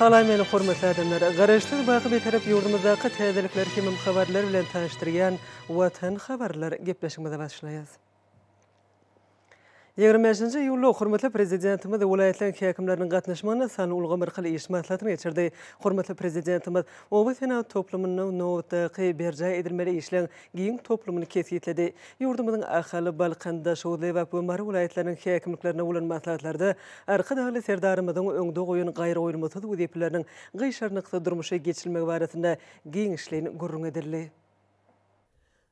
Salam meni hormatly adamlar! Garaşsyz baky Bitarap ýurdumyzdaky täzelikler hemem habarlar bilen tanyşdyrýan Watan habarlar gepleşigimize başlaýas. 25-nji iýulda hormatly Prezidentimiz welaýatlaryň häkimleriniň gatnaşmagynda sanly ulgam arkaly iş maslahatyny geçirdi. Hormatly Prezidentimiz oba senagat toplumynda nobatdaky berjaý edilmeli işleň giň toplumyny kesgitledi. Ýurdumyzyň Ahal, Balkan, Daşoguz, Lebap we Mary welaýatlarynyň häkimliklerinde bolan maslahatlarda Arkadagly Serdarymyzyň öňde goýan gaýragoýulmasyz wezipeleriniň gyşarnyksyz durmuşa geçirilmegi barasynda giňişleýin gürrüň edildi.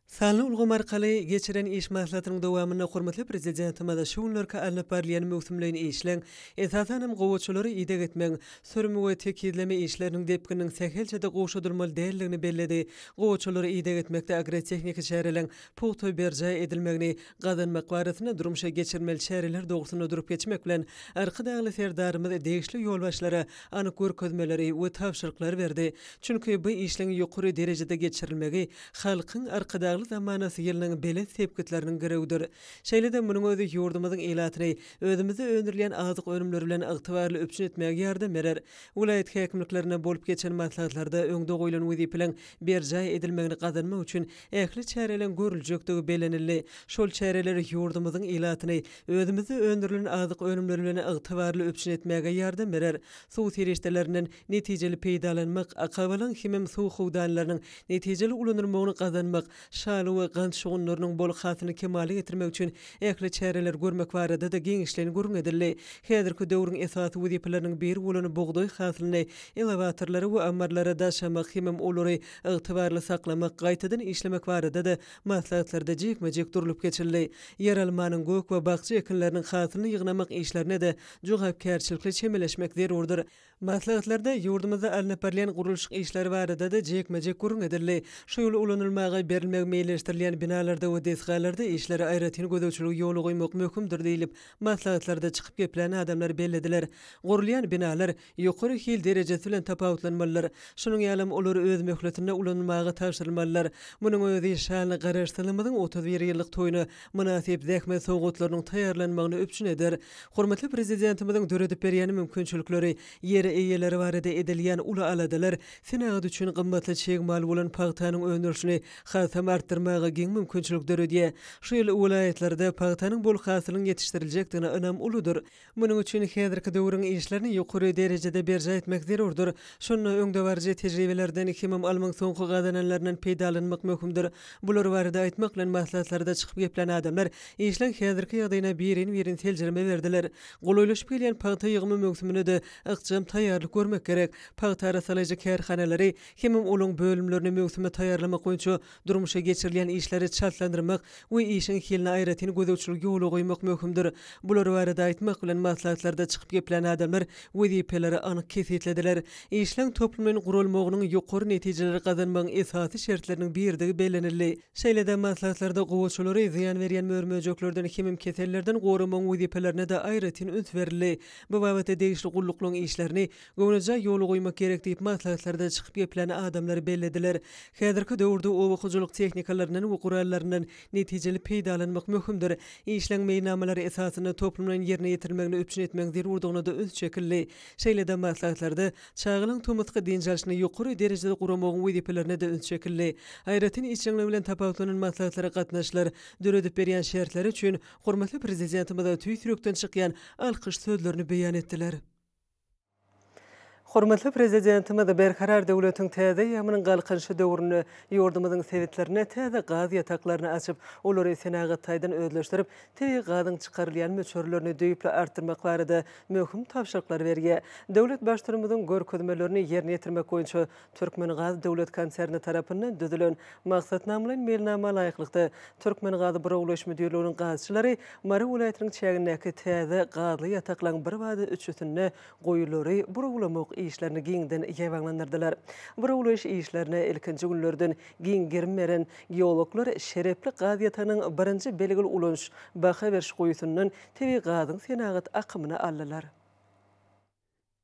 Sanly ulgam arkaly geçiren iş maslahatynyň dowamynda hormatly Prezidentimiz şu günlerki alnyp barylýan möwsümleýin işleň, esasan hem, gowaçalary ideg etmegiň, sürüm we tekizleme işleriniň depgininiň sähelçe-de gowşadylmaly däldigini belledi. Gowaçalary ideg etmekde agrotehniki çäreleriň pugta berjaý edilmegini gazanmak barasynda durmuşa geçirilmeli çäreler dogrusynda durup geçmek bilen, Arkadagly Serdarymyz degişli ýolbaşçylara anyk görkezmeleri we tabşyryklary berdi. Çünki bu işleň ýokary derejede geçirilmegi Halkyň Arkadagly zamanasy ýylynyň belent sepgitleriniň girewidir. Şeýle-de munuň özi ýurdumyzyň ilatyny özümizde öndürilýän azyk önümleri bilen ygtybarly üpjün etmäge ýardam berer. Welaýat häkimliklerinde bolup geçen maslahatlarda öňde goýlan wezipeleriň berjaý edilmegini gazanmak üçin ähli çäreleriň görüljekdigi bellenildi. Şol çäreler ýurdumyzyň ilatyny özümizde öndürilen azyk önümleri bilen ygtybarly üpjün etmäge ýardam berer. Suw serişdelerinden netijeli peýdalanmak, akabalaryň hemem suw howdanlarynyň netijeli ulanylmagyny gazanmak, şaly we gant şugundyrynyň bol hasylyny kemala getirmek üçin ähli çäreleri görmek barada-da giňişleýin gürrüň edildi. Häzirki döwrüň esasy wezipeleriniň biri bolan bugdaý hasylyny elewatorlara we ammarlara daşamak hemem olary ygtybarly saklamak, gaýtadan işlemek barada-da maslahatlarda jikme-jik durlup geçildi. Ýeralmanyň, gök we bakja ekinleriniň hasylyny ýygnamak işlerine-de jogapkärçilikli çemeleşmek zerurdyr. Maslahatlarda ýurdumyzda alnyp barylýan gurluşyk işleri barada-da jikme-jik gürrüň edildi. Şu ýyl ulanylmaga berilmegi meýilleşdirilýän binalarda we desgalarda işlere aýratyn gözegçiligi ýola goýmak möhümdir diýlip, maslahatlarda çykyp geplän adamlar bellediler. Gurulýan binalar ýokary hil derejesi bilen tapawutlanmalydyr. Şunuň ýalam olar öz möhletinde ulanylmaga tabşyrylmalydyr. Munuň özi şanly Garaşsyzlygymyzyň 31 ýyllyk toýuna mynasyp zähmet sowgatlarynyň taýýarlanmagyny üpjün eder. Hormatly Prezidentimiziň döredip berýän mümkinçilikleri, ýer eýeleri barada edilýän uly aladalar senagat üçin gymmatly çig mal bolan pagtanyň öndürilişini hasam artdyrmaga giň mümkinçilik döredýär. Şu ýyl welaýatlarda pagtanyň bol hasylynyň ýetişdiriljekdigine ynam uludyr. Munuň üçin häzirki döwrüň işlerini ýokary derejede berjaý etmek zerurdyr. Şunda öňdebaryjy tejribelerden hemem ylmyň soňky gazananlaryndan peýdalanmak möhümdir. Bular barada aýtmak bilen maslahatlarda çykyp geplän adamlar işleň häzirki ýagdaýyna birin-birin seljerme berdiler. Golaýlaşyp gelýän pagta ýygymy möwsümine-de ykjam taýýarlyk görmek gerek. Pagta arassalaýjy kärhanalary hemem olaň bölümlerini möwsüme taýýarlamak boýunça Durmuşa geçirilýän işleri çaltlandyrmak we işiň hiline aýratyn gözegçiligi ýola goýmak möhümdir. Bular barada aýtmak bilen, maslahatlarda çykyp geplän adamlar wezipeleri anyk kesgitlediler. Işleň toplumlaýyn guralmagynyň ýokary netijeleri gazanmagyň esasy şertleriniň biridigi bellenildi. Şeýle-de maslahatlarda gowaçalary zyýan berýän mör-möjeklerden hemem kesellerden goramagyň wezipelerine-de aýratyn üns berildi. Bu babatda degişli gulluklaryň işlerini Göwnejaý ýola goýmak gerek diýip, maslahatlarda çykyp geplän adamlar bellediler. Häzirki döwürde oba hojalyk tehnikalaryndan we gurallaryndan netijeli peýdalanmak möhümdir. Işleň meýilnamalary esasynda toplumlaýyn ýerine ýetirilmegini üpjün etmegiň zerurdygyna-da üns çekildi. Şeýle-de maslahatlarda çagalaryň tomusky dynç alşyny ýokary derejede guramagyň wezipelerine-de üns çekildi. Aýratyn işjeňligi bilen tapawutlanan maslahatlara gatnaşyjylar döredip berýän şertleri üçin hormatly Prezidentimize tüýs ýürekden çykýan alkyş sözlerini beýan etdiler. Hormatly Prezidentimiz Berkarar döwletiň täze eýýamynyň Galkynyşy döwründe ýurdumyzyň sebitlerinde täze gaz ýataklaryny açyp, olary senagat taýdan özleşdirip, tebigy gazyň çykarylýan möçberlerini düýpli artdyrmak barada möhüm tabşyryklary berýär. Döwlet Baştutanymyzyň görkezmelerini ýerine ýetirmek boýunça Türkmengaz döwlet konserni tarapyndan düzülen maksatnamalaýyn meýilnama laýyklykda, Türkmengaz burawlaýyş müdirliginiň gazçylary Mary welaýatynyň çägindäki täze gazly ýataklaryň birbada üçüsinde guýulary burawlamak işlerini giňden ýaýbaňlandyrdylar. Burawlaýyş işlerine ilkinji günlerden giň gerim beren geologlar Şerepli gaz ýatagynyň birinji belgili ulanyş baha beriş guýusyndan tebigy gazyň senagat akymyny aldylar.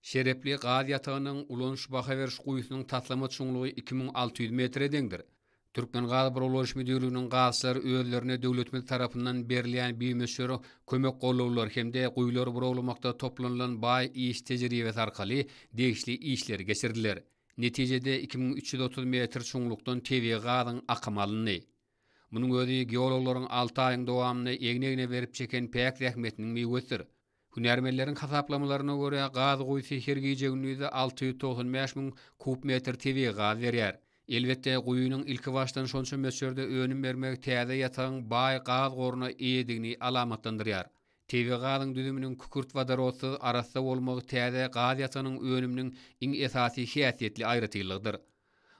Şerepli gaz ýatagynyň ulanyş baha beriş guýusynyň taslama çuňlugy 2600 metre deňdir. Türkmengazburawlaýyş müdirliginiň gazçylary özlerine döwletimiz tarapyndan berilýän bimöçber kömek-gollawlar hem-de guýulary burawlamakda toplanylan baý iş tejribesi arkaly degişli işleri geçirdiler. Netijede, 2330 metr çuňlukdan tebigy gazyň akymy alyndy. Munuň özi geologlaryň alty aýyň dowamynda egin-egne berip çeken päk zähmetiniň miwesidir. Hünärmenleriň hasaplamalaryna görä, gaz guýusy her gije-gündizde 695 müň kub metr tebigy gaz berýär. Elbetde, guýynyň ilkibaşdan şonça möçberde önüm bermegi täze ýatagyň baý gaz goruna eýedigini alamatlandyrýar. Tebigy gazyň düzüminiň kükürt wodorodsyz arassa bolmagy täze gaz ýatagynyň önüminiň iň esasy häsiýetli aýratynlygydyr.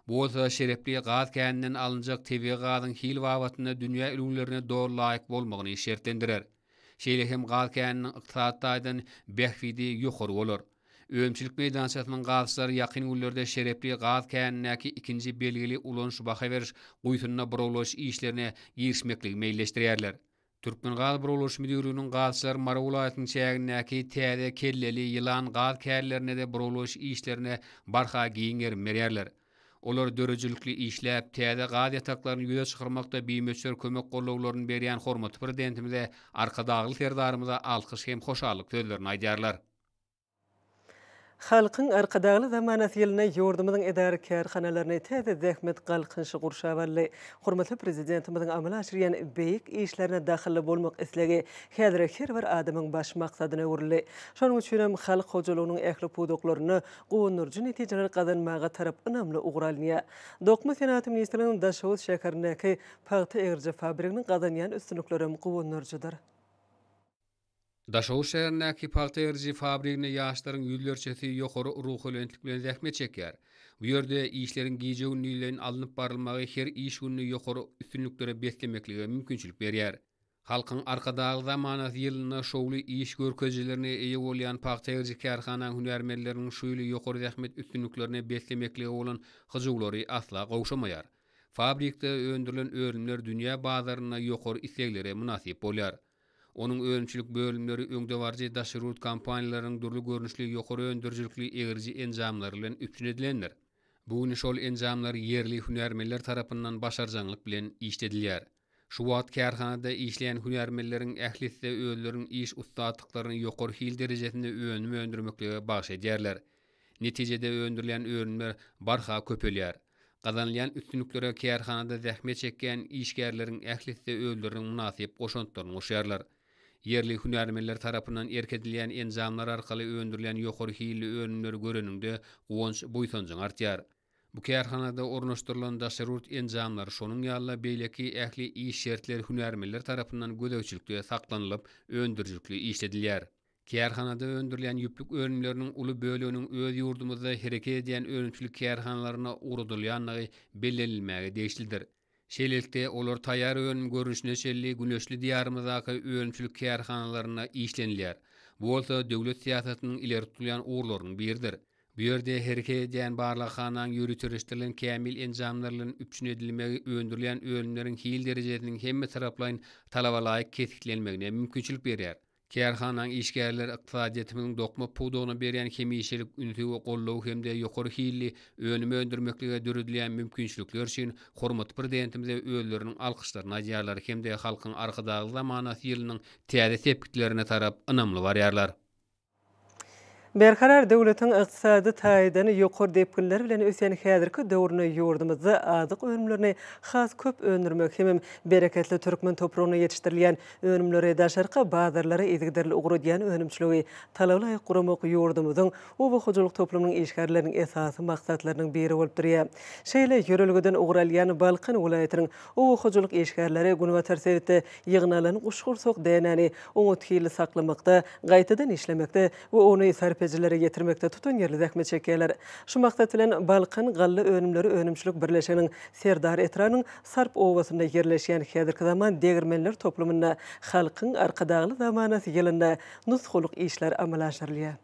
Bu bolsa şerepli gaz käninden alynjak tebigy gazyň hil babatynda dünýä ülňülerine doly laýyk bolmagyny şertlendirer. Şeýle hem gaz käniniň ykdysady taýdan bähbidi ýokary bolar. Önümçilik meýdançasynyň gazçylary ýakyn günlerde şerepli gaz känindäki ikinji belgili ulanyş-baha beriş guýusynda burawlaýyş işlerine girişmekligi meýilleşdirýärler. Türkmengazburawlaýyş müdirliginiň gazçylary Mary welaýatynyň çägindäki Täze, Kelleli, Ýylan gaz känlerinde-de burawlaýyş işlerine barha giň gerim berýärler. Olar döredijilikli işläp, täze gaz ýataklaryny ýüze çykarmakda bimöçber kömek-gollawlaryny berýän hormatly Prezidentimize, Arkadagly Serdarymyza alkyş hem hoşallyk sözlerini aýdýarlar. Halkyň Arkadagly zamanasy ýylynda ýurdumyzyň edara-kärhanalaryny täze zähmet galkynyşy gurşap aldy. Hormatly Prezidentimiziň amala aşyrýan beýik işlerine dahylly bolmak islegi häzir her bir adamyň baş maksadyna öwrüldi. Şonuň üçin hem halk hojalygynyň ähli pudaklarynda guwandyryjy netijeleri gazanmaga tarap ynamly ugur alynýar. Dokma senagaty ministrliginiň Daşoguz şäherindäki pagta egriji fabriginiň gazanýan üstünliklerem guwandyryjydyr. Daşoguz şäherindäki pagta eriji fabriginde ýaşlaryň ýüzlerçesi ýokary ruhubelentlik bilen zähmet çekýär. Bu ýerde işleriň gije-gündizleýin alnyp barylmagy her iş gününi ýokary üstünliklere beslemeklige mümkinçilik berýär. Halkyň Arkadagly zamanasy ýylynda şowly iş görkezijilerine eýe bolýan pagta eriji kärhananyň hünärmenleriniň şu ýyly ýokary zähmet üstünliklerine beslemeklige bolan hyjuwlary asla gowşamaýar. Fabrikde öndürilen önümler dünýä bazarynda ýokary isleglere mynasyp bolýar. Onuň önümçilik bölümleri öňdebaryjy daşary ýurt kompaniýalarynyň dürli görnüşli ýokary öndürijilikli egriji enjamlary bilen üpjün edilendir. Bu gün şol enjamlar ýerli hünärmenler tarapyndan başarjaňlyk bilen işledilýär. Şu wagt kärhanada işleýän hünärmenleriň ählisi-de özleriniň iş ussatlyklaryny ýokary hil derejesinde önüm öndürmeklige bagyş edýärler. Netijede öndürilýän önümler barha köpelýär. Gazanylýan üstünliklere kärhanada zähmet çekýän işgärleriň ählisi-de özleriniň mynasyp goşantlaryny goşýarlar. Ýerli hünärmenler tarapyndan erk edilýän enjamlar arkaly öndürilýän ýokary hilli önümleri göreniňde guwanç buýsanjyň artýar. Bu kärhanada ornaşdyrylan daşary ýurt enjamlary, şonuň ýaly-da beýleki ähli iş şertleri hünärmenler tarapyndan gözegçilikde saklanylyp, öndürijilikli işledilýär. Kärhanada öndürilýän ýüplük önümleriniň uly böleginiň öz ýurdumyzda hereket edýän önümçilik kärhanalaryna ugradylýandygy bellenilmäge degişlidir. Şeýlelikde, olar taýýar önüm görnüşine çenli güneşli Diýarymyzdaky önümçilik kärhanalarynda işlenilýär. Bu bolsa döwlet syýasatynyň ileri tutulýan ugurlarynyň biridir. Bu ýerde hereket edýän barlaghanaň ýöriteleşdirilen kämil enjamlar bilen üpjün edilmegi öndürilýän önümleriň hil derejesiniň hemmetaraplaýyn talabalaýyk kesgitlenmegine mümkinçilik berýär. Kärhananyň işgärleri ykdysadyýetimiziň dokma pudagyna berýän hemişelik ünsi we goldawy hem-de ýokary hilli önüm öndürmeklige döredilýän mümkinçilikler üçin hormatly Prezidentimize özleriniň alkyşlaryny aýdýarlar hem-de Halkyň Arkadagly zamanasy ýylynyň täze sepgitlerine tarap ynamly barýarlar. Berkarar döwletiň ykdysady taýdan ýokary depginler bilen ösýän häzirki döwründe ýurdumyzda azyk önümlerini has köp öndürmek hemem bereketli türkmen topragynda ýetişdirilýän önümleri daşarky bazarlara yzygiderli ugradýan önümçiligi talabalaýyk guramak ýurdumyzyň oba hojalyk toplumynyň işgärleriniň esasy maksatlarynyň biri bolup durýar. Şeýle ýörelgeden ugur alýan Balkan welaýatynyň oba hojalyk işgärleri günbatar sebitde ýygnalan guşgursak dänäni oňat hilli saklamakda, gaýtadan işlemekde we ony sarp edijilere ýetirmekde tutanýerli zähmet çekýärler. Şu maksat bilen, Balkan galla önümleri önümçilik birleşiginiň Serdar etrabynyň Sarp obasynda ýerleşýän häzirki zaman degirmenler toplumynda Halkyň Arkadagly zamanasy ýylynda nusgalyk işler amala aşyrylýar.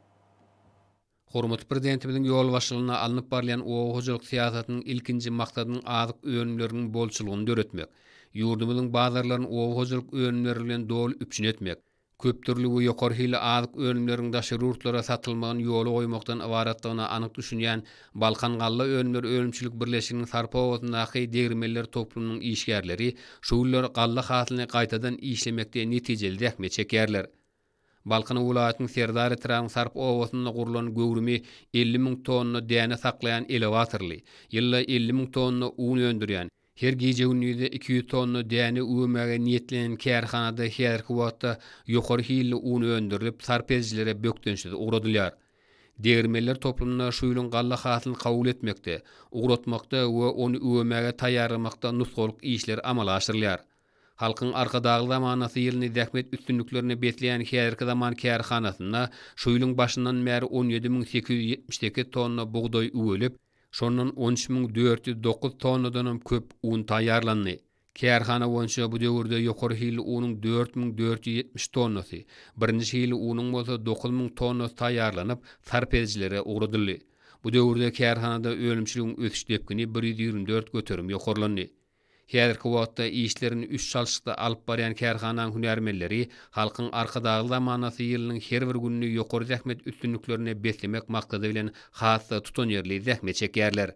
Hormatly Prezidentimiziň ýolbaşçylygynda alnyp barylýan oba hojalyk syýasatynyň ilkinji maksadynyň azyk önümleriniň bolçulygyny döretmek, ýurdumyzyň bazarlaryny oba hojalyk önümleri bilen doly üpjün etmek, Köpdürli we ýokary hilli azyk önümleriň daşary ýurtlara satylmagyny ýola goýmakdan ybaratdygyna anyk düşünýän Balkan galla önümleri önümçilik birleşiginiň Sarp obasyndaky degirmenler toplumynyň işgärleri şu günler galla hasylyny gaýtadan işlemekde netijeli zähmet çekýärler. Balkan welaýatynyň Serdar etrabynyň Sarp obasynda gurlan göwrümi 50 müň tonna däne saklaýan elewatorly, ýylda 50 müň tonna un öndürýän, her gije-gündizde 200 tonna däne üwemäge niýetlenen kärhanada häzirki wagtda ýokary hilli un öndürilip, sarp edijilere bökdençsiz ugradylýar. Degirmenler toplumynda şu ýylyň galla hasylyny kabul etmekde, ugratmakda we ony üwemäge taýýarlamakda nusgalyk işler amala aşyrylýar. Halkyň Arkadagly zamanasy ýylyny zähmet üstünliklerine besleýän häzirki zaman kärhanasynda şu ýylyň başyndan bäri 17 878 tonna bugdaý üwelip, şondan 13 409 tonnadanam köp un taýýarlandy. Kärhana boýunça bu döwürde ýokary hilli unuň 4470 tonnasy, birinji hilli unuň bolsa 9000 tonnasy taýýarlanyp, sarp edijilere ugradyldy. Bu döwürde kärhanada önümçiligiň ösüş depgini 124 göterim ýokarlandy. Häzirki wagtda işlerini üç çalşykda alyp barýan kärhananyň hünärmenleri Halkyň Arkadagly zamanasy ýylynyň her bir gününi ýokary zähmet üstünliklerine beslemek maksady bilen has-da tutanýerli zähmet çekýärler.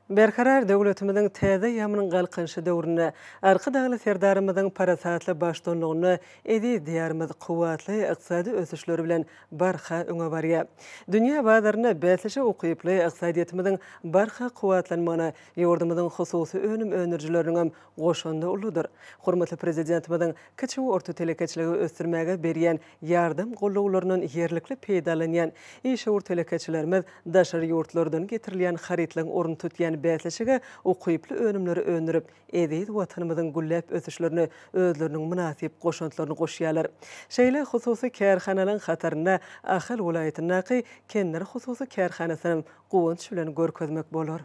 Berkarar döwletimiziň täze eýýamynyň Galkynyşy döwründe Arkadagly Serdarymyzyň parasatly baştutanlygynda eziz Diýarymyz kuwwatly ykdysady ösüşleri bilen barha öňe barýar. Dünýä bazarynda bäsleşige ukyply ykdysadyýetimiziň barha kuwwatlanmagyna ýurdumyzyň hususy önüm öndürijileriniňem goşandy uludyr. Hormatly Prezidentimiziň kiçi we orta telekeçiligi ösdürmäge berýän ýardam-gollawlaryndan ýerlikli peýdalanýan işewür telekeçilerimiz daşary ýurtlardan getirilýän harytlaryň ornuny tutýan bäsleşige ukyply önümleri öndürip, eziz Watanymyzyň gülläp ösüşlerine özleriniň mynasyp goşantlaryny goşýarlar. Şeýle hususy kärhanalaryň hatarynda Ahal welaýatyndaky Kendir hususy kärhanasynam guwanç bilen görkezmek bolar.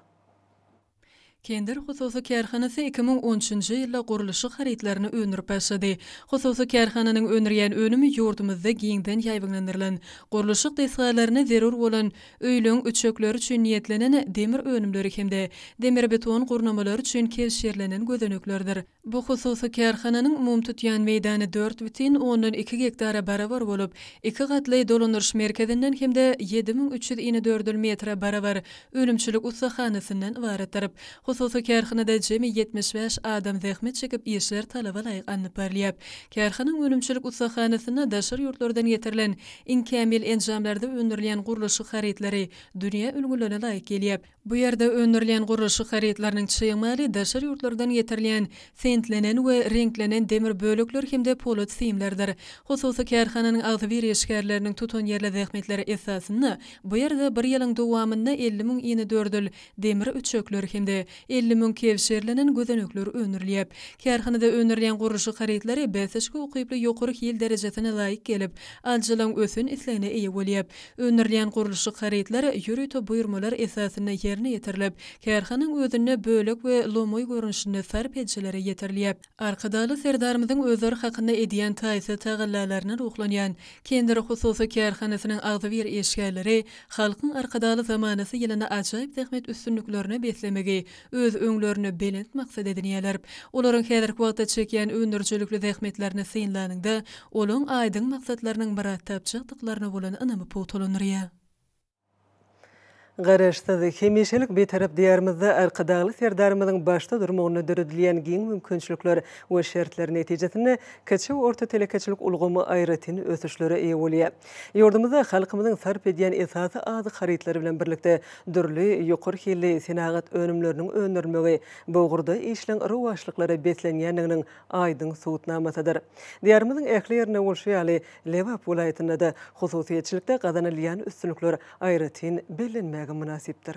Kendir hususy kärhanasy 2013-nji ýylda gurluşyk harytlaryny öndürip başlady. Hususy kärhananyň öndürýän önümi ýurdumyzda giňden ýaýbaňlandyrylan gurluşyk desgalaryna zerur bolan Öýleň üçekleri üçin niýetlenen demir önümleri hem-de demir-beton gurnamalary üçin kebşirlenen gözeneklerdir. Bu hususy kärhananyň umumy tutýan meýdany dört bütin ondan iki gektara barabar bolup, iki gatly dolandyryş merkezinden hem-de 7300 inedördül metre barabar önümçilik ussahanasyndan ybaratdyr. Hususy kärhanada jemi 75 adam zähmet çekip işler talaba laýyk alnyp barylýar. Kärhanaň önümçilik ussahanasynda daşary ýurtlardan getirilen Iň kämil enjamlarda öndürilýän gurluşyk harytlary dünýä ülňülerine laýyk gelýär. Bu ýerde öndürilýän gurluşyk harytlarynyň çig maly daşary ýurtlardan getirilýän sintlenen we reňklenen demir bölekler hem-de polat simlerdir. Hususy kärhananyň agzybir işgärleriniň tutanýerli zähmetleri esasynda bu ýerde bir ýylyň dowamynda 50 müň inedördül demir üçekler hem-de 50 müň kebşirlenen gözenekler öndürilýär. Kärhanada öndürilýän gurluşyk harytlary bäsleşige ukyply ýokary hil derejesine laýyk gelip, alyjylaryň ösen islegine eýe bolýar. Öndürilýän gurluşyk harytlar ýörite buýurmalar esasynda ýerine ýetirilip, kärhanaň özünde bölek we lomaý görnüşinde sarp edijilere ýetirilýär. Arkadagly Serdarymyzyň özleri hakynda edýän taýsyz tagallalaryna ruhlanýan Kendir hususy kärhanasynyň agzybir işgärleri Halkyň Arkadagly zamanasy ýylyny ajaýyp zähmet üstünliklerine beslemegi öz öňlerinde belent maksat edinýärler. Olaryň häzirki wagtda çekýän öndürijilikli zähmetlerini synlanyňda, olaň aýdyň maksatlarynyň myrat tapjakdyklaryna bolan ynamy pugtalandyrýar. Garaşsyz, hemişelik Bitarap Diýarymyzda Arkadagly Serdarymyzyň başda durmagynda döredilýän giň mümkinçilikler we şertler netijesinde kiçi we orta telekeçilik ulgamy aýratyn ösüşlere eýe bolýar. Ýurdumyzda halkymyzyň sarp edýän esasy azyk harytlary bilen birlikde dürli ýokary hilli senagat önümleriniň öndürilmegi bu ugurda işleň rowaçlyklara beslenýändiginiň aýdyň subutnamasydyr. Diýarymyzyň ähli ýerinde bolşy ýaly, Lebap welaýatynda-da hususyýetçilikde gazanylýan üstünlikler aýratyn bellenmäge mynasypdyr.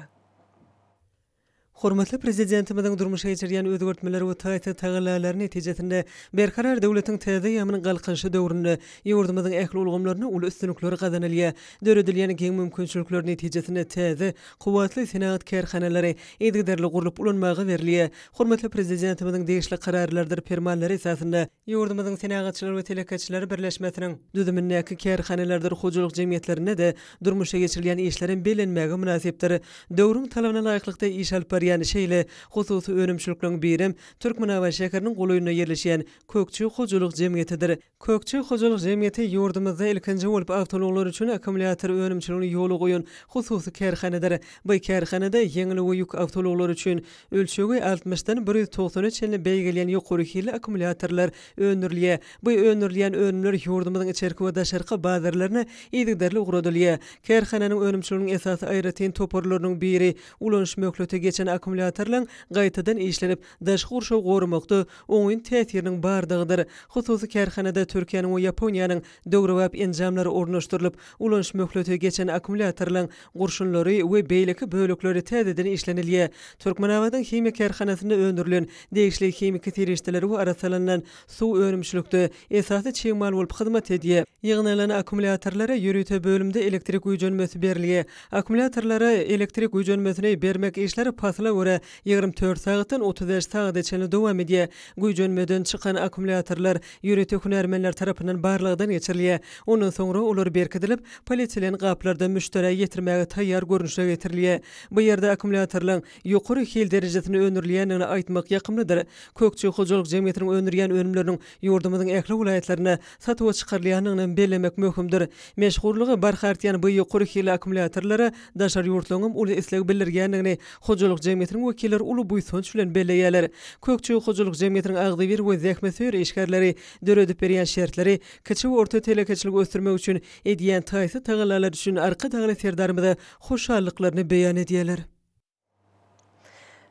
Hormatly Prezidentimiziň durmuşa geçirýän özgertmeleri we taýsyz tagallalary netijesinde Berkarar döwletiň täze eýýamynyň Galkynyşy döwründe ýurdumyzyň ähli ulgamlarynda uly üstünlikler gazanylýar. Döredilýän giň mümkinçilikler netijesinde täze, kuwwatly senagat kärhanalary yzygiderli gurlup ulanmaga berilýär. Hormatly Prezidentimiziň degişli Kararlarydyr Permanlary esasynda, Ýurdumyzyň Senagatçylar we telekeçiler birleşmesiniň düzümindäki kärhanalardyr hojalyk jemgyýetlerinde-de durmuşa geçirilýän işlerem bellenmäge mynasypdyr. Döwrüň talabyna laýyklykda iş alyp barýan. çykarýan şeýle hususy önümçilikleriň birem Türkmenabat şäheriniň golaýynda ýerleşýän Kökçi hojalyk jemgyýetidir. Kökçi hojalyk jemgyýeti ýurdumyzda ilkinji bolup awtoulaglar üçin akkumulýator önümçiligini ýola goýan hususy kärhanadyr. Bu kärhanada ýeňil we ýük awtoulaglary üçin ölçegi altmyşdan bir 190-a çenli beýgelýän ýokary hilli akkumulýatorlar öndürilýär. Bu öndürilýän önümler ýurdumyzyň içerki we daşarky bazarlaryna yzygiderli ugradylýar. Kärhananyň önümçiliginiň esasy aýratyn toparlarynyň biri ulanyş möhleti geçen akkumulýatorlaryň gaýtadan işlenip, daşky gurşawy goramakda oňyn täsiriniň bardygydyr. Hususy kärhanada Türkiýäniň we Ýaponiýanyň döwrebap enjamlary ornaşdyrylyp, ulanyş möhleti geçen akkumulýatorlaryň gurşunlary we beýleki bölekleri täzeden işlenilýär. Türkmenabadyň himiýa kärhanasynda öndürilen degişli himiki serişdeler we arassalanylan suw önümçilikde esasy çig mal bolup hyzmat edýär. Ýygnalan akkumulýatorlara ýörite bölümde elektrik güýjenmesi berilýär. Akkumulýatorlara elektrik güýjenmesini bermek işleri pasyla görä 24 sagatdan 35 sagada çenli dowam edýär. Güýjenmeden çykan akkumulýatorlar ýörite hünärmenler tarapyndan barlagdan geçirilýär. Ondan soňra olar berkidilip, polietilen gaplarda müşderä ýetirmäge taýýar görnüşe getirilýär. Bu ýerde akkumulýatorlaryň ýokary hil derejesinde öndürilýändigini aýtmak ýakymlydyr. Kökçi hojalyk jemgyýetiniň öndürýän önümleriniň ýurdumyzyň ähli welaýatlarynda satuwa çykarylýandygyny bellemek möhümdir. Meşhurlygy barha artýan bu ýokary hilli akkumulýatorlara daşary ýurtlaryňam uly isleg bildirýändigini hojalyk jemgyýetiniň wekilleri uly buýsanç bilen belleýärler. Kökçi hojalyk jemgyýetiniň agzybir we zähmetsöýer işgärleri döredip berýän şertleri kiçi we orta telekeçiligi ösdürmek üçin edýän taýsyz tagallalary üçin Arkadagly Serdarymyza hoşallyklaryny beýan edýärler.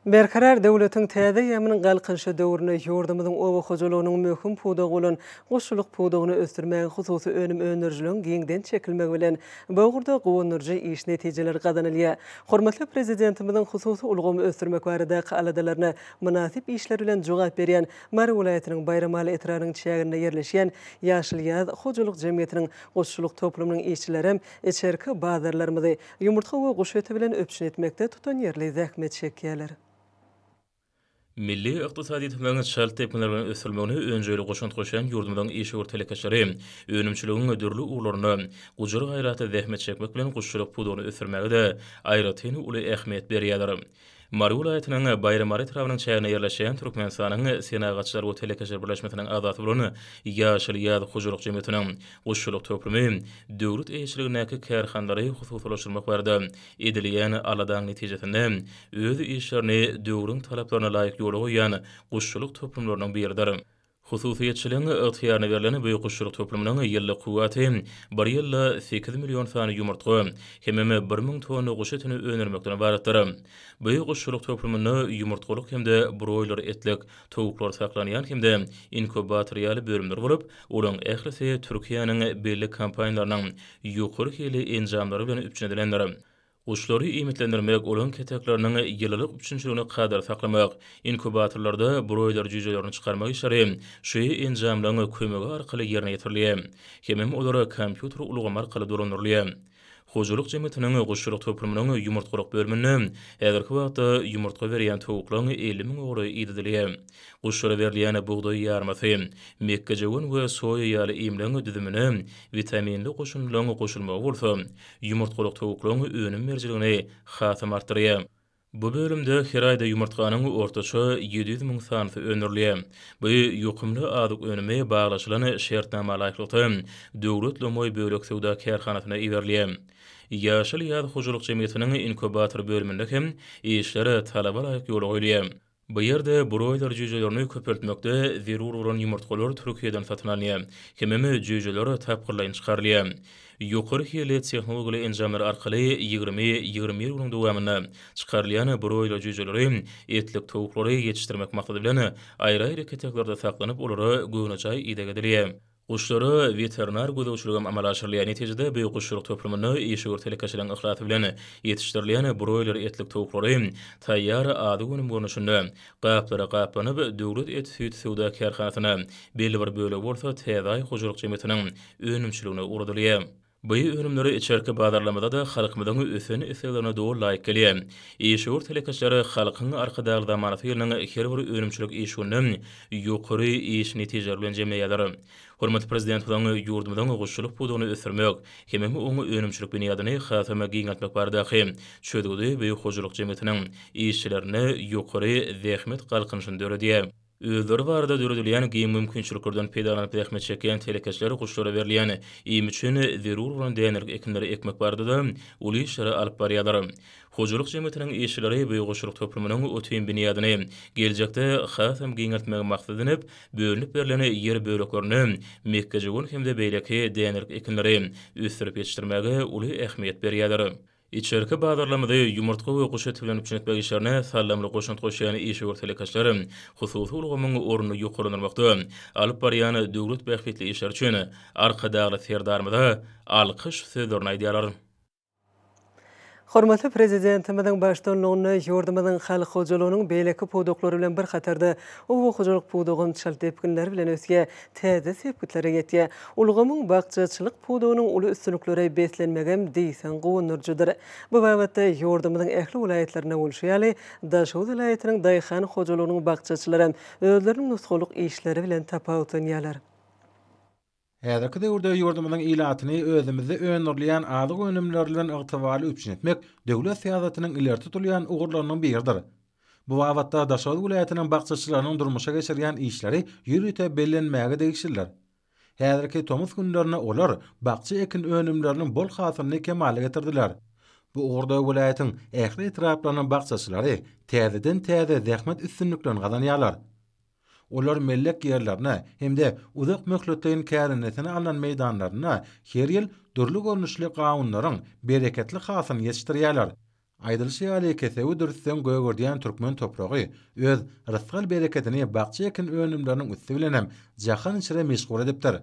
Berkarar döwletiň täze eýýamynyň Galkynyşy döwründe ýurdumyzyň oba hojalygynyň möhüm pudagy bolan guşçulyk pudagyny ösdürmäge hususy önüm öndürijiligiň giňden çekilmegi bilen, bu ugurda guwandyryjy iş netijeleri gazanylýar. Hormatly Prezidentimiziň hususy ulgamy ösdürmek baradaky aladalaryna mynasyp işler bilen jogap berýän Mary welaýatynyň Baýramaly etrabynyň çäginde ýerleşýän Ýaşyl ýaz hojalyk jemgyýetiniň guşçulyk toplumynyň işçilerem içerki bazarlarymyzy Ýumurtga we guş eti bilen üpjün etmekde tutanýerli zähmet çekýärler. Milli ykdysadyýetimiziň çalt depginler bilen ösdürilmegine önjeýli goşant goşýan ýurdumyzyň işewür telekeçileri önümçiligiň dürli ugurlarynda gujur-gaýratly zähmet çekmek bilen guşçulyk pudagyny ösdürmäge-de aýratyn uly ähmiýet berýärler. Mary welaýatynyň Baýramaly etrabynyň çäginde ýerleşýän Türkmenistanyň Senagatçylar we telekeçiler birleşmesiniň agzasy bolan Ýaşyl ýaz hojalyk jemgyýetiniň guşçulyk toplumy döwlet eýeçiligindäki kärhanalary hususylaşdyrmak barada edilýän aladaň netijesinde öz işlerini döwrüň talaplaryna laýyk ýola goýýan guşçulyk toplumlarynyň biridir. Hususyýetçiligiň ygtyýaryna berlen bu guşçulyk toplumynyň ýyllyk kuwwaty bir ýylda sekiz million sany ýumurtga hemem bir müň tonna guş etini öndürmekden ybaratdyr. Bu guşçulyk toplumynda ýumurtgalyk hem-de broýler etlik towuklar saklanýan hem-de inkubator ýaly bölümler bolup, olaryň ählisi Türkiýäniň belli kompaniýalarynyň ýokary hilli enjamlary bilen üpjün edilendir. Guşlary iýmitlendirmek, olaryň ketekleriniň ýylylyk üpjünçiligini kadaly saklamak, inkubatorlarda broýler jüýjelerini çykarmak işleri şu enjamlaryň kömegi arkaly ýerine ýetirilýär. Hemem olar kompýuter ulgamy arkaly dolandyrylýar. Hojalyk jemgyýetiniň guşçulyk toplumynyň ýumurtgalyk bölüminde häzirki wagtda ýumurtga berýän towuklaryň 50 müňe golaýy idedilýär. Guşlara berilýän bugdaý ýarmasy, mekgejöwen we soýa ýaly iýmleriň düzümine witaminli goşundylaryň goşulmagy bolsa, ýumurtgalyk towuklaryň önüm berijiligini hasam artdyrýar. Bu bölümde her aýda ýumurtganyň ortaça 700 müň sanysy öndürilýär. Bu ýokumly azyk önümi baglaşylan şertnama laýyklykda, Döwlet lomaý bölek söwda kärhanasyna iberilýär. Ýaşyl ýaz hojalyk jemgyýetiniň inkubator bölüminde hem işler talaba laýyk ýola goýulýar. Bu ýerde broýler jüýjelerini köpeltmekde zerur bolan ýumurtgalar Türkiýeden satyn alynýar. Hemem jüýjeler tapgyrlaýyn çykarylýar. Ýokary hilli tehnologiýaly enjamlar arkaly 20, 21 günüň dowamynda çykarylýan broýler jüýjeleri etlik towuklary ýetişdirmek maksady bilen aýry-aýry keteklerde saklanyp, olara göwnejaý ideg edilýär. Guşlara weterinar gözegçiligem amala aşyrylýar. Netijede, bu guşçulyk toplumynda işewür telekeçileriň yhlasy bilen ýetişdirilýän broýler etlik towuklary taýýar azyk önüm görnüşinde gaplara gaplanyp, Döwlet et-süýt söwda kärhanasyna, belli bir bölegi bolsa Täze Aý hojalyk jemgyýetiniň önümçiligine ugradylýar. Bu önümleri içerki bazarlarymyzda-da halkymyzyň ösen isleglerine doly laýyk gelýär. Işewür telekeçiler Halkyň Arkadagly zamanasy ýylynyň her bir önümçilik iş gününi ýokary iş netijeleri bilen jemleýärler. Hormatly Prezidentimiziň ýurdumyzyň guşçulyk pudagyny ösdürmek hemem oň önümçilik binýadyny hasam giňeltmek baradaky çözgüdi bu hojalyk jemgyýetiniň işçilerinde ýokary zähmet galkynyşyny döredýär. Özleri barada döredilýän giň mümkinçiliklerden peýdalanyp zähmet çekýän telekeçiler guşlara berilýän iým üçin zerur bolan dänelik ekinleri ekmek barada-da uly işleri alyp barýarlar. Hojalyk jemgyýetiniň işçileri bu guşçulyk toplumynyň ot-iým binýadyny geljekde hasam giňeltmegi maksat edinip, bölünip berlen ýer böleklerinde mekgejöwen hem-de beýleki dänelik ekinleri ösdürip ýetişdirmäge uly ähmiýet berýärler. Içerki bazarlarymyzy ýumurtga we guş eti bilen üpjün etmek işlerine saldamly goşant goşýan işewür telekeçiler hususy ulgamyň ornuny ýokarlandyrmakda alyp barýan döwlet bähbitli işleri üçin Arkadagly Serdarymyza alkyş sözlerini aýdýarlar. Hormatly Prezidentimiziň baştutanlygynda ýurdumyzyň halk hojalygynyň beýleki pudaklary bilen bir hatarda, oba hojalyk pudagam çalt depginler bilen ösýär, täze sepgitlere ýetýär. Ulgamyň bakjaçylyk pudagynyň uly üstünliklere beslenmegem diýseň guwandyryjydyr. Bu babatda ýurdumyzyň ähli welaýatlarynda bolşy ýaly, Daşoguz welaýatynyň daýhan hojalygynyň bakjaçylaram özleriniň nusgalyk işleri bilen tapawutlanýarlar. Häzirki döwürde ýurdumyzyň ilatyny özümizde öndürilýän azyk önümleri bilen ygtybarly üpjün etmek döwlet syýasatynyň ileri tutulýan ugurlarynyň biridir. Bu babatda Daşoguz welaýatynyň bakjaçylarynyň durmuşa geçirýän işleri ýörite bellenmäge degişlidir. Häzirki tomus günlerinde olar bakja ekin önümleriniň bol hasylyny kemala getirdiler. Bu ugurda welaýatyň ähli etraplarynyň bakjaçylary täzeden-täze zähmet üstünliklerini gazanýarlar. Olar mellek ýerlerine hem-de uzak möhletleýin kärendesine alnan meýdanlarynda her ýyl dürli görnüşli gawunlaryň bereketli hasylyny ýetişdirýärler. Aýdylyşy ýaly, kesewi dürtseň gögerdýän türkmen topragy öz rysgal-berekedini bakja ekin önümleriniň üsti bilenem jahan içre meşhur edipdir.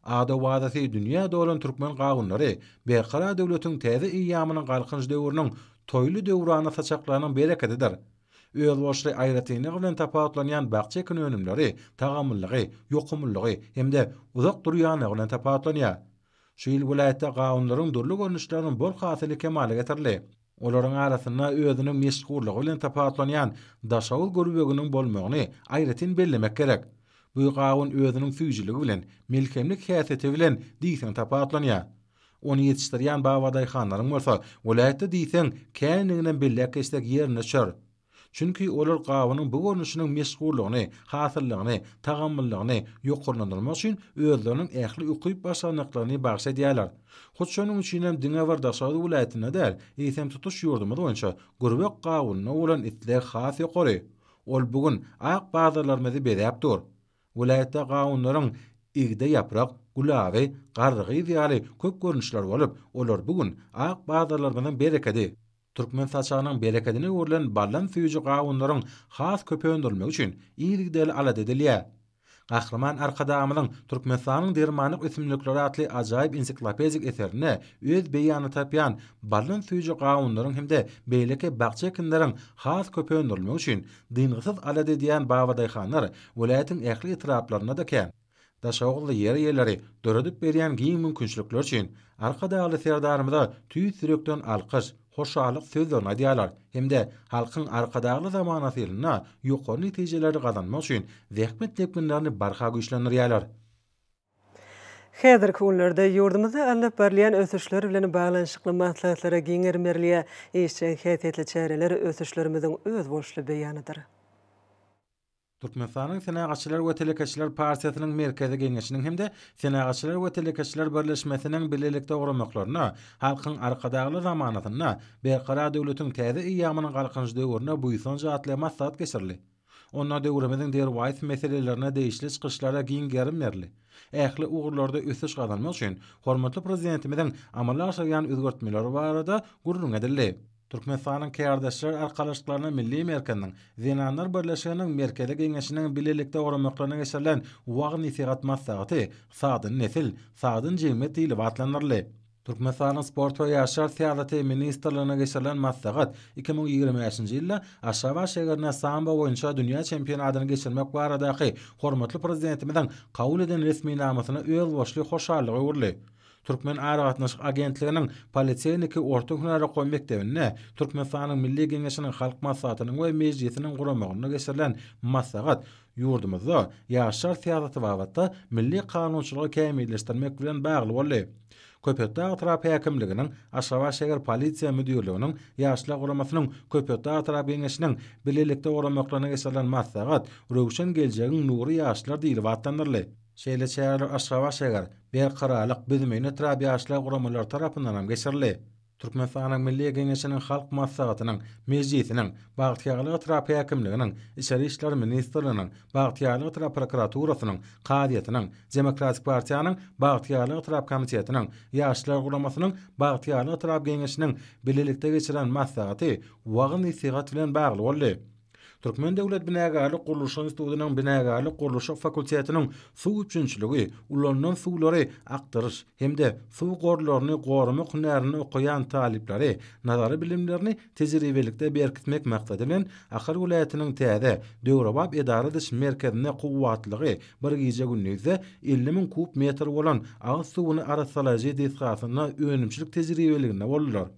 Ady-owazasy dünýä dolan türkmen gawunlary Berkarar döwletiň täze eýýamynyň Galkynyş döwrüniň toýly döwranly saçaklarynyň berekedidir. Özboluşly aýratynlygy bilen tapawutlanýan bakja ekin önümleri tagamlylygy, ýokumlylygy hem-de uzak durýanlygy bilen tapawutlanýar. Şu ýyl welaýatda gawunlaryň dürli görnüşleriniň bol hasyly kemala getirildi. Olaryň arasynda özüniň meşhurlygy bilen tapawutlanýan Daşoguz gülbeginiň bolmagyny aýratyn bellemek gerek. Bu gawun özüniň süýjüligi bilen, melhemlik häsiýeti bilen diýseň tapawutlanýar. Ony ýetişdirýän babadaýhanlaryň bolsa welaýatda diýseň kändiginem belläp geçsek ýerine düşer. Çünki olar gawunyň bu görnüşiniň meşhurlygyny, hasyllygyny, tagamlylygyny ýokarlandyrmak üçin özleriniň ähli ukyp-başarnyklaryny bagyş edýärler. Hut şonuň üçinem diňe bir Daşoguz welaýatynda däl, eýsem tutuş ýurdumyz boýunça gürbek gawunyna bolan isleg has ýokary. Ol bu gün ak bazarlarymyzy bezäp dur. Welaýatda gawunlaryň igde ýaprak, gülaby, garrygyz ýaly köp görnüşleri bolup, olar bu gün ak bazarlarymyzyň berekedi. Türkmen saçagynyň berekedine öwrülen baldan süýji gawunlaryň has köp öndürilmegi üçin yzygiderli alada edilýär. Gahryman Arkadagymyzyň Türkmenistanyň dermanlyk ösümlikleri atly ajaýyp ensiklopedik eserinde öz beýanyny tapýan baldan süýji gawunlaryň hem-de beýleki bakja ekinleriň has köp öndürilmegi üçin dyngysyz alada edýän babadaýhanlar welaýatyň ähli etraplarynda-da kän. Daşoguzly ýer eýeleri döredip berýän giň mümkinçilikler üçin Arkadagly Serdarymyza tüýs ýürekden alkyş, hoşallyk sözlerini aýdýarlar hem-de Halkyň Arkadagly zamanasy ýylynda ýokary netijeleri gazanmak üçin zähmet depginlerini barha güýçlendirýärler. Häzirki günlerde ýurdumyzda alnyp barylýan ösüşler bilen baglanyşykly maslahatlara giň gerim berilýär. Işjeň häsiýetli çäreler ösüşlerimiziň özboluşly beýanydyr. Türkmenistanyň Senagatçylar we telekeçiler partiýasynyň Merkezi Geňeşiniň hem-de Senagatçylar we telekeçiler birleşmesiniň bilelikde guramaklarynda Halkyň Arkadagly zamanasynda Berkarar döwletiň täze eýýamynyň Galkynyş döwrüne buýsanç atly maslahat geçirildi. Onda döwrümiziň derwaýys meselelerine degişli çykyşlara giň gerim berildi. Ähli ugurlarda ösüş gazanmak üçin hormatly Prezidentimiziň amala aşyrýan özgertmeleri barada gürrüň edildi. Türkmenistanyň Kärdeşler arkalaşyklarynyň Milli merkeziniň, Zenanlar birleşiginiň Merkezi Geňeşiniň bilelikde guramaklarynda geçirilen wagyz-nesihat maslahaty Sagdyn nesil, sagdyn jemgyýet diýlip atlandyryldy. Türkmenistanyň Sport we ýaşlar syýasaty ministrliginde geçirilen maslahat 2025-nji ýylda Aşgabat şägerinde sambo boýunça dünýä çempionatyny geçirmek baradaky hormatly Prezidentimiziň kabul eden resminamasyna özboluşly hoşallyga öwrüldi. Türkmen aragatnaşyk agentliginiň Politehniki orta hünär okuw mekdebinde Türkmenistanyň Milli Geňeşiniň Halk Maslahatynyň we Mejlisiniň guramagynda geçirilen maslahat ýurdumyzda ýaşlar syýasaty babatda milli kanunçylygy kämilleşdirmek bilen bagly boldy. Köpetdag etrap häkimliginiň, Aşgabat şäher polisiýa müdirliginiň, Ýaşlar guramasynyň Köpetdag etrap Geňeşiniň bilelikde guramaklaryna geçirilen maslahat Röwşen geljegiň nury ýaşlar diýlip atlandyryldy. Şeýle çäreler Aşgabat şäher, Berkararlyk, Büzmeýin etrap Ýaşlar guramalary tarapyndan hem geçirildi. Türkmenistanyň Milli Geňeşiniň Halk Maslahatynyň Mejlisiniň, Bagtyýarlyk etrap häkimliginiň, Içeri işler ministrliginiň, Bagtyýarlyk etrap prokuraturasynyň, kazyýetiniň, Demokratik partiýanyň Bagtyýarlyk etrap komitetiniň, Ýaşlar guramasynyň Bagtyýarlyk etrap Geňeşiniň bilelikde geçiren maslahaty wagyz-nesihat bilen bagly boldy. Türkmen döwlet binagärlik gurluşyk institutynyň binagärlik gurluşyk fakultetiniň suw üpjünçiligi, ulanylan suwlary akdyryş hem-de suw gorlaryny goramak hünärinde okaýan talyplary nazary bilimlerini tejribelikde berkitmek maksady bilen Ahal welaýatynyň täze, döwrebap edara ediş merkezinde kuwwatlygy bir gije-gündizde 50 müň kub metr bolan agyz suwuny arassalaýjy desgasynda önümçilik tejribeliginde boldular.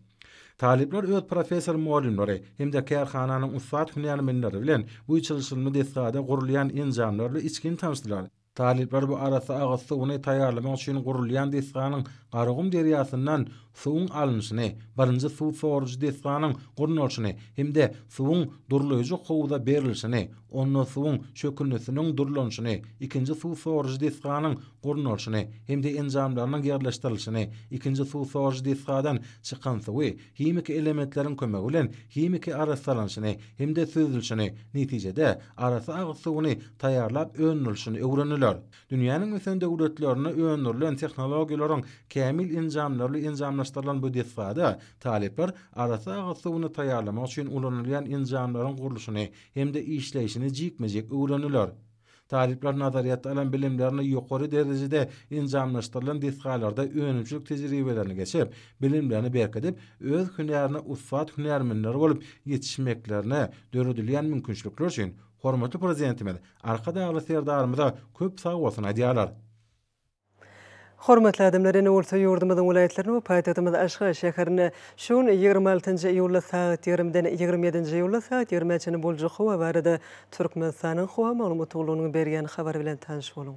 Talyplar öz professor-mugallymlary hem-de kärhananyň ussat hünärmenleri bilen bu çylşyrymly desgada gurulýan enjamlar bilen içgin tanyşdylar. Talyplar bu arassa agyz suwuny taýýarlamak üçin gurulýan desganyň Garagum derýasyndan suwuň alnyşyny, birinji suw sorujy desganyň gurnalyşyny hem-de suwuň durlaýjy howuza berlişini, onda suwuň çökündisiniň durlanyşyny, ikinji suw sorujy desganyň gurnalyşyny hem-de enjamlarynyň ýerleşdirilişini, ikinji suw sorujy desgadan çykan suwy himiki elementleriň kömegi bilen himiki arassalanyşyny hem-de süzülişini, netijede, arassa agyz suwuny taýýarlap öndürilişini öwrendiler. Dünýäniň ösen döwletlerinde öndürilen tehnologiýalaryň kämil enjamlarly enjamlaşdyrylan bu desgada talyplar arassa agyz suwuny taýýarlamak üçin ulanylýan enjamlaryň gurluşyny hem-de işleýşini jikme-jik öwrendiler. Talyplar nazaryýetde alan bilimlerini ýokary derejede enjamlaşdyrylan desgalarda önümçilik tejribelerini geçip, bilimlerini berkidip, öz hünärine ussat hünärmenler bolup ýetişmeklerine döredilýän mümkinçilikler üçin hormatly Prezidentimiz Arkadagly Serdarymyza köp sagbolsun aýdýarlar. Hormatly adamlar, ine bolsa ýurdumyzyň welaýatlarynda we paýtagtymyz Aşgabat şäherinde şu gün 26-njy iýulda sagat ýigrimiden 27-nji iýulda sagat ýigrimä çenli boljak howa barada Türkmenistanyň Howa maglumat gullugynyň berýän habary bilen tanyş boluň.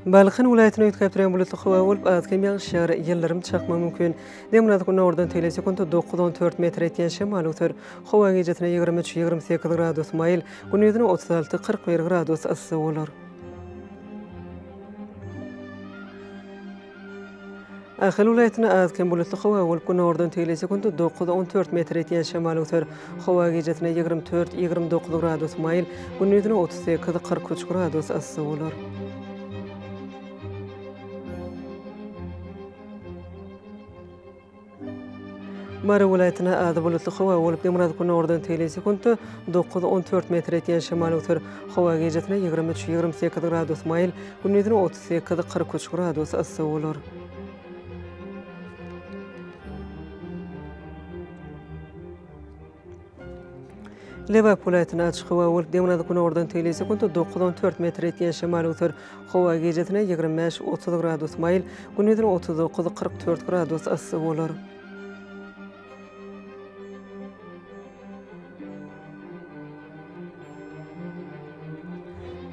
Balkan welaýatynda üýtgäp durýan bulutly howa bolup, az-kem ýagyş ýagar, ýyldyrym çakmagy mümkin. Demirgazyk günordan tegelek sekuntda 9-14 metr etýän şemal öwser. Howa gijesine 23-28 gradus maýyl, gündizine 36-41 gradus yssy bolar. Ahal welaýatynda az-kem bulutly howa bolup, günordan tegelek sekuntda 9-14 metr ýetýän şemal öwser. Howa gijesine 24-29 gradus maýyl, gündizine 38-43 gradus yssy bolar. Mary welaýatynda az bulutly howa bolup, demirgazyk-günordan tegelek sekuntda 9-14 metr ýetýän şemal öwser. Howa gijesine 23-28 gradus maýyl, gündizine 38-43 gradus yssy bolar. Lebap welaýatynda açyk howa bolup, demirgazyk-günordan tegelek sekuntda 9-14 metr ýetýän şemal öwser. Howa gijesine 25-30 gradus maýyl, gündizine 39-44 gradus yssy bolar.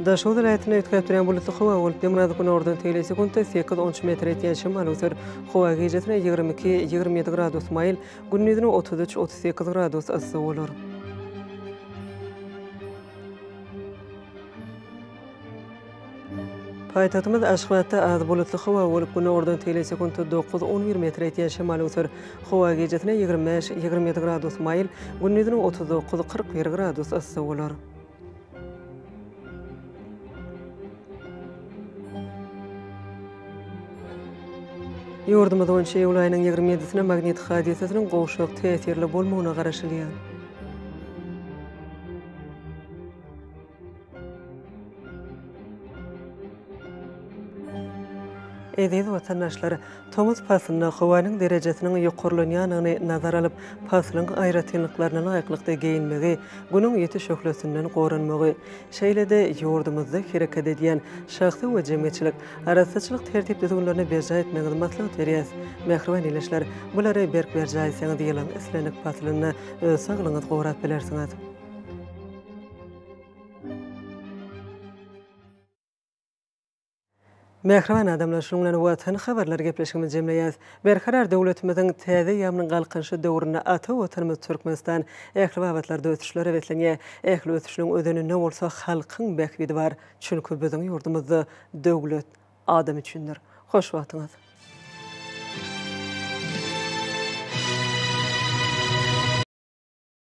Daşoguz welaýatynda üýtgäp durýan bulutly howa bolup, demirgazyk-günordan tegelek sekuntda 8-13 metr ýetýän şemal öwser. Howa gijesine 22-27 gradus maýyl, gündizine 33-38 gradus yssy bolar. Paýtagtymyz Aşgabatda az bulutly howa bolup, günordan tegelek sekuntda 9-11 metr ýetýän şemal öwser. Howa gijesine 25-27 gradus maýyl, gündizine 39-41 gradus yssy bolar. Ýurdumyz boýunça iýul aýynyň 27-sine magnit hadysasynyň gowşak täsirli bolmagyna garaşylýar. Eziz watandaşlar! Tomus paslynda howanyň derejesiniň ýokarlanýandygyny nazara alyp, paslyň aýratynlyklaryna laýyklykda geýinmegi, Günüň ýiti şöhlesinden goranmagy, şeýle-de ýurdumyzda hereket edýän şahsy we jemgyýetçilik arassaçylyk tertip-düzgünlerini berjaý etmegiňizi maslahat berýäris. Mähriban ildeşler, bulary berk berjaý etseňiz, ýylyň islendik paslynda öz saglygyňyzy gorap bilersiňiz. Mähriban adamlar, şunuň bilen Watan habarlary gepleşigimizi jemleýäris. Berkarar döwletimiziň täze eýýamynyň Galkynyşy döwründe ata Watanymyz Türkmenistan ähli babatlarda ösüşlere beslenýär. Ähli ösüşligiň özeninde bolsa halkyň bähbidi bar. Çünki biziň ýurdumyzda döwlet adam üçindir. Hoş wagtyňyz!